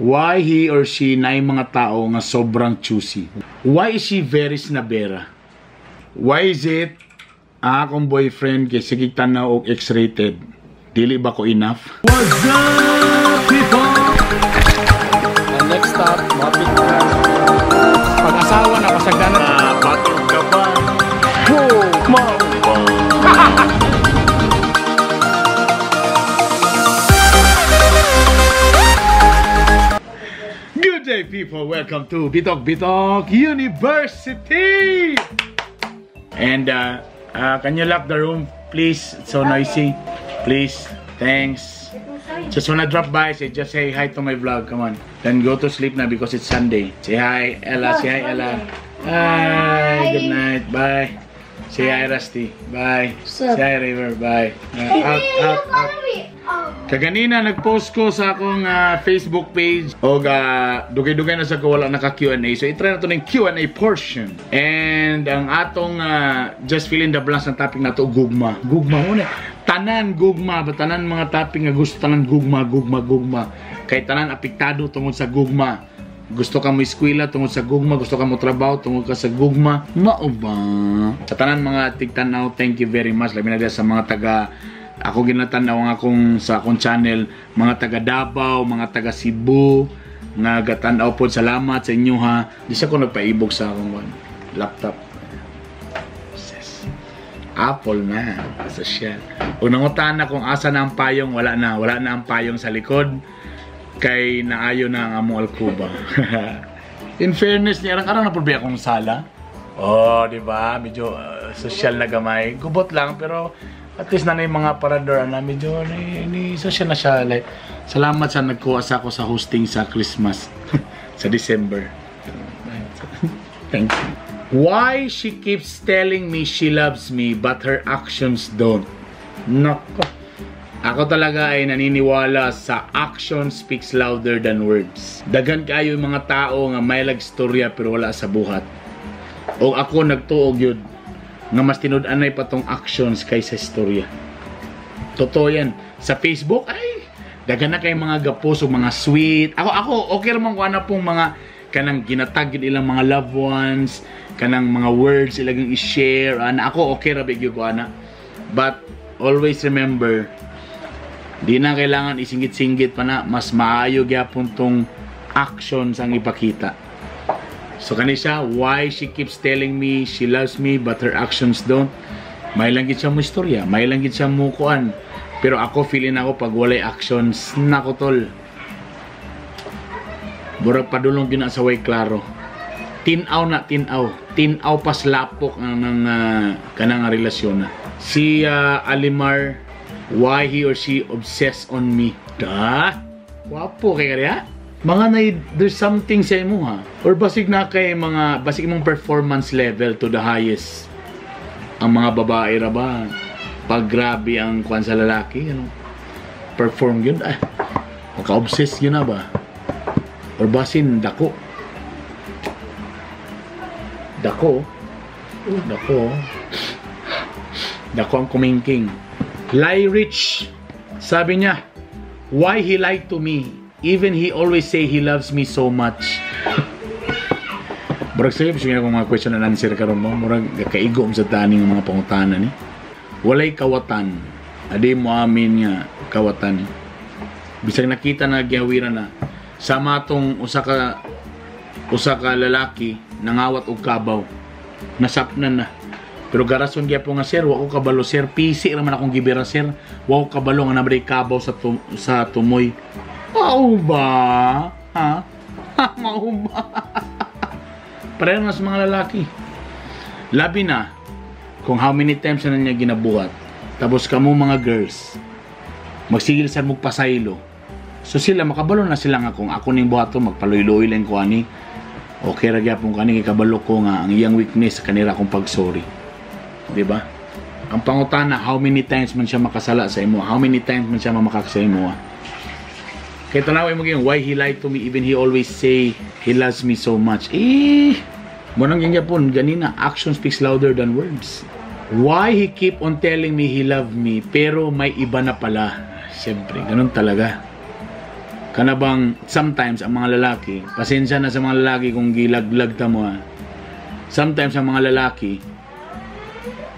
Why he or she na mga tao nga sobrang choosy? Why is she very snabera? Why is it ang akong boyfriend kay sige tanaw og X-rated? Dili ba ko enough? What's up, people? And next stop, Mapit na. Pag-asawa na, pasagdanan. Ah, batog ka ba? Oh, mao ba? Good day, people. Welcome to Bitok Bitok University. And can you lock the room, please? It's so noisy. Please. Thanks. Just wanna drop by, say just say hi to my vlog. Come on. Then go to sleep now because it's Sunday. Say hi, Ella. Say hi, Ella. Hi. Good night. Bye. Say hi, Rusty. Bye. Say hi, River. Bye. Out, out, out. Kaganina nag-post ko sa akong Facebook page og dugay-dugay na sa ko wala naka Q&A. So i-try na to ng Q&A portion. And ang atong just fill in the blanks ng topic nato, gugma. Gugma mo na. Tanan gugma ba, tanan mga topic nga gusto, tanan gugma, gugma, gugma. Kay tanan apektado tungod sa gugma. Gusto ka mo eskwela tungod sa gugma, gusto ka mo trabaho tungod ka sa gugma. Mao ba? Sa tanan mga tigtan-aw, thank you very much. Labi na sa mga taga ako ginatan-aw ang akong sa akong channel, mga taga Davao, mga taga Cebu nga gatan-aw pod, salamat sa inyo ha. Di sa ko nagpaibog sa akong laptop. Sis. Apple na social. Ug nangutan na kung asa na ang payong, wala na, wala na ang payong sa likod kay naayo na ang among alkuba. In fairness niya, arang-arang na pud ba akong sala. Oh, di ba? Medyo social na gamay. Gubot lang pero at least na yung mga parador na medyo ni social na siya. Like, salamat sa nagkuha sa ako sa hosting sa Christmas sa December. Thank you. Why she keeps telling me she loves me but her actions don't? Nako. Ako talaga ay naniniwala sa action speaks louder than words. Daghan kayo yung mga tao nga may lagstorya pero wala sa buhat. O ako nagtuog yun nga mas tinud-anay pa tong actions kaysa istorya. Totoo yan. Sa Facebook, ay, daghan na kay mga gapos o mga sweet. Ako, okay ramang kuha na pong mga kanang ginatag yun ilang mga loved ones, kanang mga words ilang i-share. Ana, ako, okay ra bigyo ko, ana. But, always remember, di na kailangan isingit-singgit pa na, mas maayo gyapon tong actions ang ipakita. So kani siya, why she keeps telling me she loves me but her actions don't. May langgit siya mo istorya, may langgit siya mo kuan. Pero ako feeling ako pag walay actions, nako tol. Murag padulong gyud na sa way klaro. Tin-aw na tin-aw, tin-aw pas lapok ang nang kanang relasyon na. Si Alimar, why he or she obsessed on me? Da? Wapo kay kaya? Mga na, there's something sa imo ha. Or basig na kay mga, basig imong performance level to the highest. Ang mga babae ra ba, pag grabe ang kwan sa lalaki, ano, perform yun, ay, maka-obsess yun na ba? Or basin, dako. Dako. Dako. Dako ang kumingking. Lie rich. Sabi niya, why he lied to me? Even he always say he loves me so much. Murag sa'yo, sige akong mga question and answer karon mo. Murag kaigom sa taning mga pangutana ni. Walay kawatan. Adi mo amin nga kawatan ni. Bisag nakita na gihawira na. Sama tong usa ka lalaki nangawat og kabaw. Nasapnan na. Pero garason gyapon nga sir, wa ko kabalo sir, pisi ra man akong gibira sir. Wa ko kabalo nga nabray kabaw sa sa tumoy. Mao ba? Ha? Mao ba? Pareho na sa mga lalaki. Labi na kung how many times na niya ginabuhat. Tapos kamo mga girls, magsigil sa magpasaylo. So sila, makabalo na sila nga kung ako ning buhato, magpaluy-luoy lang ko ani. Okay ra gyapon kani, kay kabalo ko nga ang iyang weakness kanira akong pag-sorry. Di ba? Ang pangutana, how many times man siya makasala sa imo? How many times man siya mamakak sa imo? Kaya tanawin mo gyud, why he lied to me even he always say he loves me so much. Eh, mo nang gyapon ganina, action speaks louder than words. Why he keep on telling me he love me pero may iba na pala? Siyempre, ganun talaga. Kana bang sometimes ang mga lalaki, pasensya na sa mga lalaki kung gilaglag ta mo ha. Sometimes ang mga lalaki,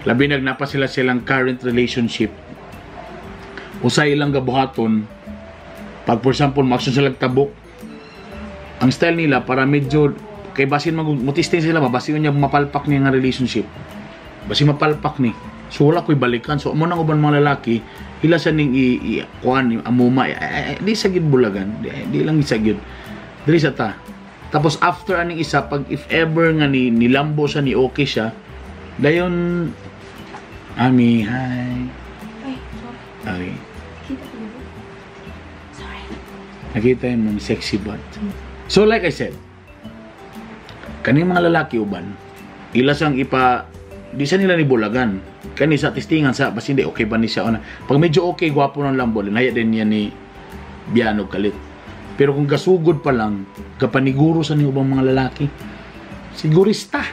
labi nag napa sila silang current relationship, usay ilang gabuhaton, pag for example, maaksyon sila tabok, ang style nila para medyo, kay basin mag mutisting sila ba, basin niya mapalpak niya nga relationship. Basin mapalpak ni. So wala ko'y balikan. So mo nang uban mga lalaki, ila sa ning i kuan amuma eh, eh, di sa gid bulagan, di lang sa gid. Dili sa ta. Tapos after aning isa, pag if ever nga ni nilambo siya, ni okay siya, dayon Ami, hi. Ay, sorry. Okay. Kita ko ba? Sorry. Nakita mo sexy butt. So like I said, kaning mga lalaki uban, ila sang ipa di sa nila ni bulagan. Kani sa testingan sa basta hindi okay ba ni siya ona. Pag medyo okay, gwapo ng lambo, linaya din niya ni biyanog kalit. Pero kung gasugod pa lang, kapaniguro sa ni ubang mga lalaki, sigurista.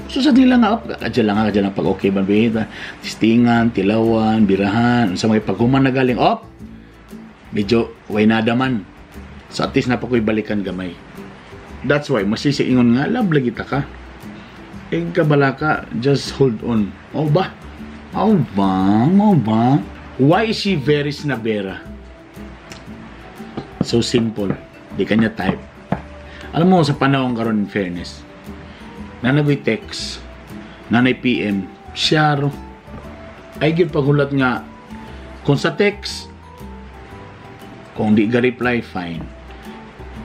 So sa nila nga, kadya lang pag okay ba bihita, testingan, tilawan, birahan, sa mga paghuman na galing, op, medyo way nada man. So at least napakoy balikan gamay. That's why, masisiingon nga, love lagi ta ka. Eh, kabala ka, just hold on. O ba? O ba? O ba? Why is she very snabera? So simple. Di kanya type. Alam mo, sa panahon karon, in fairness, nanagoy text, nanay PM, siya ro. Ay, gyud paghulat nga, kung sa text, kung di ga reply, fine.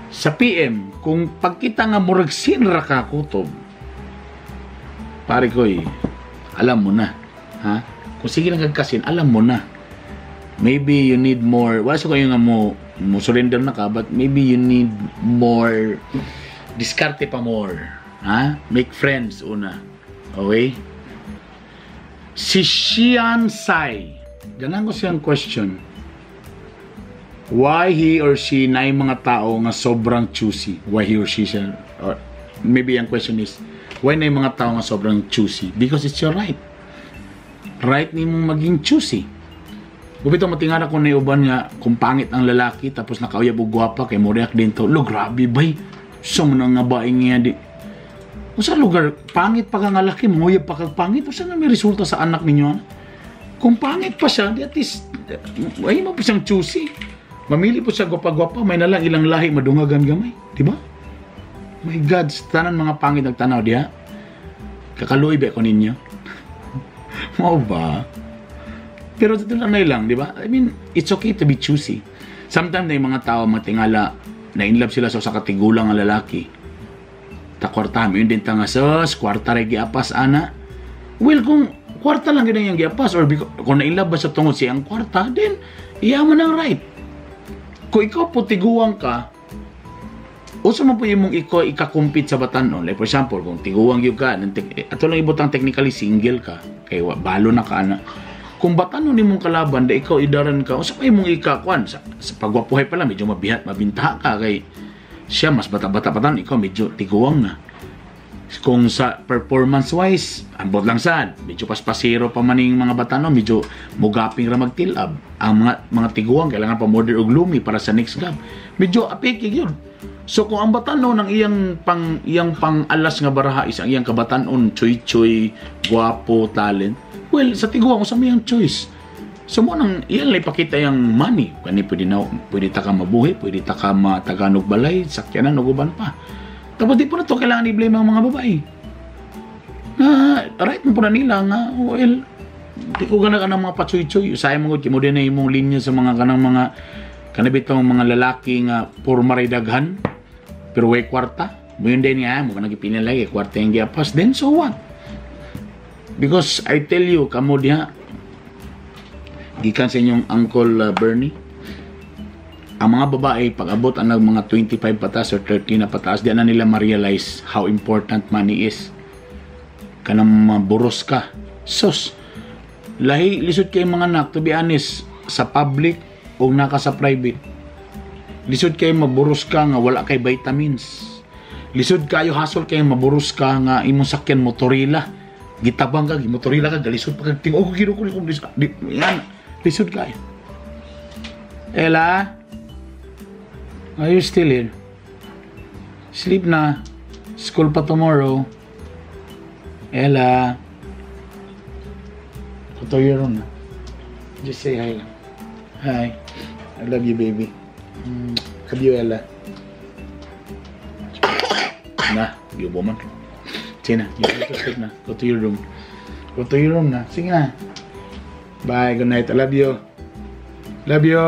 Sa PM, kung pagkita nga murag sinra ka kutob, pare koy, alam mo na. Ha? Kung sige lang kagkasin, alam mo na. Maybe you need more, wala sa kayo nga mo surrender na ka, but maybe you need more, diskarte pa more. Ha? Make friends una. Okay? Si Xian Sai, ganan ko siyang question. Why he or she na yung mga tao nga sobrang choosy? Why he or she siya? Or maybe ang question is, why na yung mga tao nga sobrang choosy? Because it's your right. Right ni mong maging choosy. Gupito matingala ko na uban nga kung pangit ang lalaki tapos nakauyab og gwapa kay mo react din to. Lo grabe bay. Sa mo na nga baing niya di. Usa lugar pangit pa ka nga laki, manguyab pa kag pangit, usa na may resulta sa anak ninyo ana. Kung pangit pa siya, di at least ay mo pa siyang choosy. Mamili po siya gwapa-gwapa, may nalang ilang lahi madungagan gamay, di ba? My God, tanan mga pangit nagtanaw diha. Kakaluoy ba ko ninyo? Mao ba? Pero ito lang na lang, di ba? I mean, it's okay to be choosy. Sometimes na yung mga tao matingala na in love sila sa usa ka tigulang nga lalaki. Ta kwarta mo yun din ta nga sus, kwarta ray giapas ana. Well, kung kwarta lang gid ang giapas or kung na in love ba sa tungod siyang kwarta, then iya man ang right. Kung ikaw po tiguang ka, usa man po imong ikaw ika-compete sa batanon. Like for example, kung tiguang gyud ka, ato lang ibutang technically single ka, kay balo na ka ana. Kung batanon nimong kalaban, da ikaw idaran ka, usa pa imong ikakuan sa pagwapuhay pa lang medyo mabihat, mabintaha ka kay siya mas bata-bata pa tan, ikaw medyo tiguang na. Kung sa performance wise, ambot lang sad, medyo paspasero pa man yung mga batanon, medyo mugaping ra magtilab. Ang mga tiguang kailangan pa order og lumi para sa next gab. Medyo apiki yun. So kung ang batanon ang iyang pang alas nga baraha is ang iyang kabatanon, choy-choy, guwapo, talent. Well, sa tiguang usa may ang choice. So mo nang iyan lang ipakita yang money. Kani pwede na, pwede ta ka mabuhi, pwede ta ka mataganog balay, sakyanan ug uban pa. Tapos di po na to kailangan i-blame ang mga babae. Na right mo po na nila nga, well, di ko gana kanang mga patsuy-tsuy. Usahay mo gud kimo din na imong linya sa mga kanang mga kanabitong mga lalaki nga porma ray daghan pero way kwarta. Mo yun din nga, mo kanang gipinalay lagi kwarta yung giapas, then so what? Because I tell you, kamo diha, gikan sa inyong Uncle Bernie, ang mga babae, pag abot ang mga 25 pataas or 30 na pataas, di na nila ma-realize how important money is. Kanang maburos ka. Sus, lahi, lisod kay mga anak, to be honest, sa public o naka sa private. Lisod kay maburos ka nga wala kay vitamins. Lisod kayo hasol kay maburos ka nga imong sakyan motorila. Gitabang ka, motorila ka, galisod pa ka. Tingog ko, gino ko, yan, lisod kayo. Ella? Are you still here? Sleep na. School pa tomorrow. Ella. Go to your room na. Just say hi lang. Hi. I love you, baby. Love you, Ella. Na, you woman. Sige na, you go to sleep na. Go to your room. Go to your room na. Sige na. Bye, good night. I love you. Love you.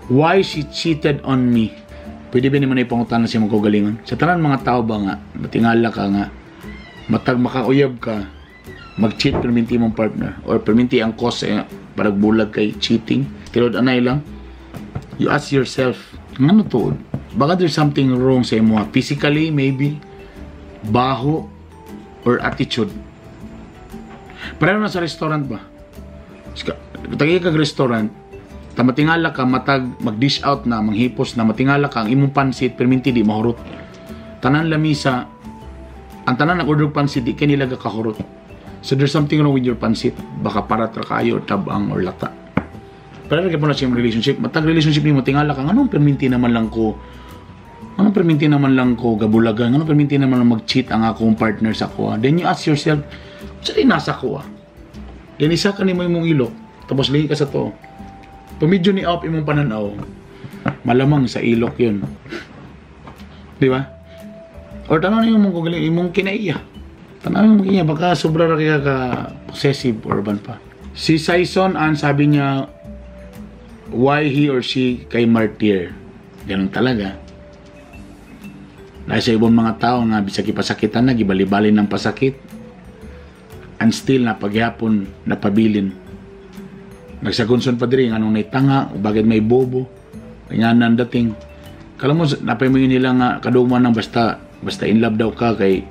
Why she cheated on me? Pwede ba naman ipangutana sa imong kaugalingon? Sa tanan mga tao ba nga, matingala ka nga, matag makauyab ka, mag-cheat perminti imong partner or perminti ang cause eh, parang bulag kay cheating. Tinuod anay lang. You ask yourself, ngano tuod? Baka there's something wrong sa imo. Physically, maybe, baho, or attitude. Pareho na sa restaurant ba? Tagay kag restaurant, ta matingala ka matag mag-dish out na, manghipos na, matingala ka ang imong pansit perminti di mahurot. Tanan lamisa, ang tanan nag-order og pansit di kay nila gakahurot. So there's something wrong with your pansit. Baka parat ra kayo or tabang or lata. Pero ra na siya relationship. Matag relationship nimo tingala ka nganong perminti naman lang ko, anong perminti naman lang ko gabulagan, anong perminti naman lang mag-cheat ang akong partner sa ko. Then you ask yourself, sa di nasa ko ah? Then isa ka nimo imong ilok, tapos lingi ka sa to. Pag medyo ni off imong pananaw, malamang sa ilok yun. Di ba? Or tanaw nimo imong kagaling, imong kinaiya. Tanaw imong kinaiya, baka sobra ra kaya ka possessive or ban pa. Si Saison Ann, sabi niya, why he or she kay martyr? Ganun talaga. Dahil sa ibang mga tao nga bisag ipasakitan na, gibali-bali ng pasakit. And still na paghapon napabilin. Nagsagunson pa diri anong naitanga o bakit may bobo. Kanya nang dating. Kala mo napay mo yun nila nga kaduman ng basta basta in love daw ka kay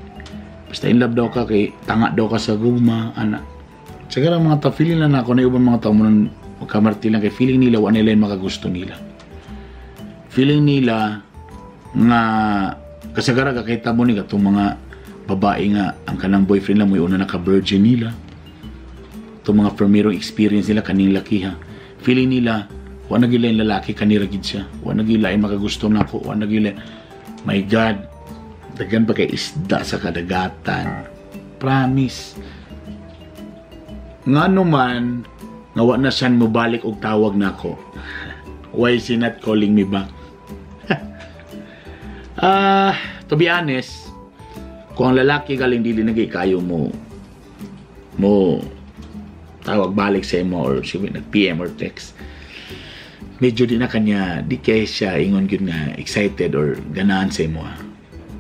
basta in love daw ka kay tanga daw ka sa gugma ana. Siguro ang mga tao feeling na nako na ubang mga tao mo nang magkamarti lang kay feeling nila wa nila yung makagusto nila. Feeling nila nga kasagara kakita mo ni katong mga babae nga ang kanang boyfriend lang mo una naka-virgin nila. Itong mga firmerong experience nila kaning lakiha. Feeling nila wa na gila yung lalaki kanira gid siya. Wa na gila ay makagusto nako, wa na gila. My God, daghan pa kay isda sa kadagatan. Promise. Ngano man nga wa na siya mobalik og tawag nako. Why is he not calling me back? Ah, to be honest, kung ang lalaki galing dili na kayo mo mo tawag balik sa imo or sige nag PM or text, medyo di na kanya, di kay siya ingon gyud nga excited or ganahan sa imo ah.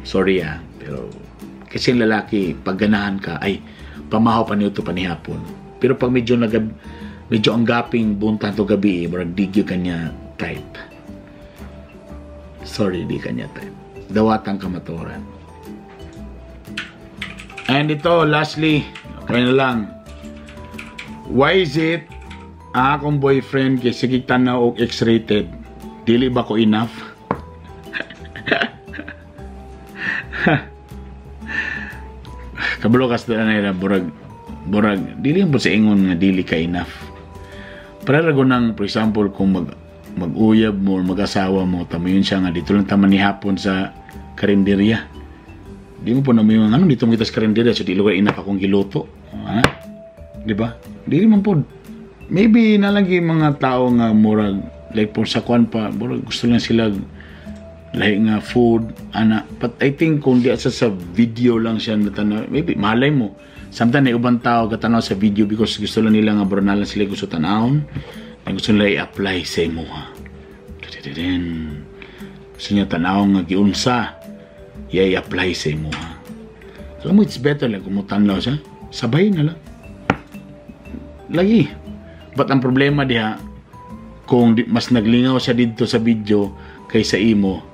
Sorry ah, pero kasi ang lalaki pag ganahan ka ay pamahaw pa niyo to panihapon. Pero pag medyo nag medyo ang gaping buntan to gabi, eh, murag di gyud kanya type. Sorry, di kanya type. Dawatang kamaturan. And ito, lastly, okay na lang. Why is it ang akong boyfriend kay sige tanaw og X-rated? Dili ba ko enough? Kabalo kas na nila, burag, burag, dili po sa ingon nga dili ka enough. Para rago nang, for example, kung mag-uyab mo or mag-asawa mo, tamo yun siya nga, dito lang tama ni hapon sa karinderya. Di mo po na yung, ano, dito mo kita sa karinderya, so di lugar enough akong giluto. Ha? Di ba? Di man po. Maybe nalagi mga tao nga murag, like po sa kwan pa, murag gusto lang sila lahi nga food, ana. But I think kung di sa video lang siya natanaw, maybe malay mo. Sometimes may ubang tao katanaw sa video because gusto lang nila nga branalan sila gusto tanawon. Ay gusto nila i-apply sa imuha. Gusto niya tanaw nga giunsa, i-apply sa imuha. Alam mo, it's better lang kung mutanlaw siya. Sabay na lang. Lagi. But ang problema diha, kung mas naglingaw siya dito sa video kaysa imo,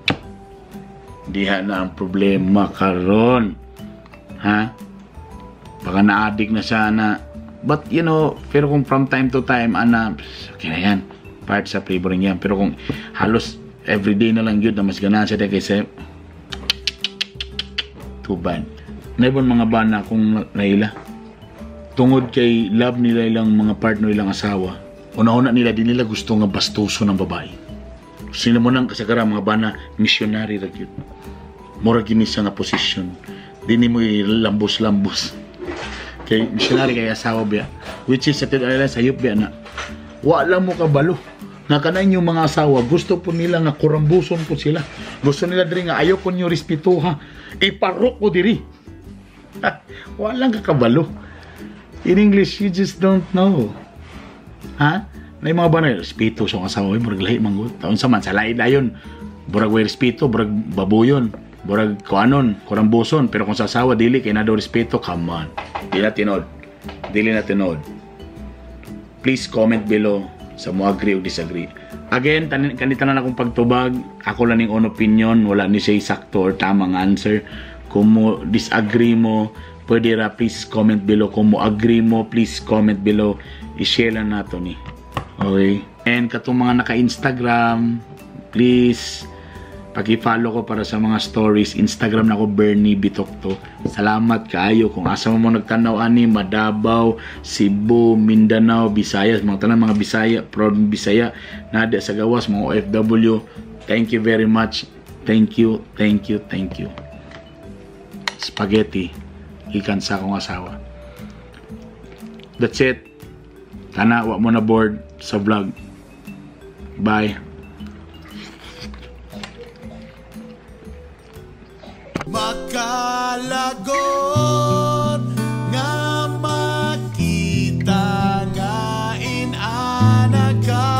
diha na ang problema karon. Ha? Baka na-addict na siya na. But you know, pero kung from time to time, ana, okay na yan. Part sa flavoring yan. Pero kung halos everyday na lang yun na mas ganahan siya kaysa, too bad. Naibon mga bana kung naila. Tungod kay love nila ilang mga partner ilang asawa, una-una nila, di nila gusto nga bastuso ng babae. Sila mo nang kasagara mga bana, missionary ra gyud. Mura gini siya nga posisyon. Di nimo ilambos-lambos. Kay missionary kay asawa biya. Which is sa Island sayop biya na. Wala mo kabalo. Nga kanay inyong mga asawa, gusto po nila nga kurambuson po sila. Gusto nila diri nga ayaw ko niyo respetuha. Iparok ko diri. Walang kakabalo. In English, you just don't know. Ha? Na yung mga banay, respeto sa asawa, murag lahi man gud. Taon sa man, sa lahi dayon. Murag way respeto, murag babuyon, murag kuanon, kurambuson. Pero kung sa asawa, dili, kay na daw respeto, come on. Dili na tinod. Dili na tinod. Please comment below sa mo agree o disagree. Again, kanita na akong pagtubag, ako lang ning own opinion, wala ni siya sakto or tamang answer. Kung mo disagree mo, pwede ra please comment below. Kung mo agree mo, please comment below. I-share lang nato ni. Okay? And katong mga naka-Instagram, please paki-follow ko para sa mga stories. Instagram na ko, Bernie Bitokto. Salamat kaayo kung asa mo mo nagtanaw ani, Madabaw, Cebu, Mindanao, Visayas, mga tanan mga Bisaya, proud Bisaya, nada sa gawas, mga OFW. Thank you very much. Thank you, thank you, thank you. Spaghetti ikan sa akong asawa. That's it. Kana wa mo na board sa vlog. Bye. Makalagot nga makita nga inana ka,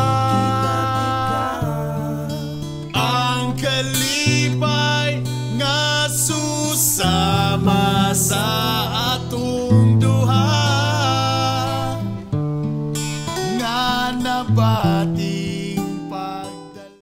ang kalipay nga susama sa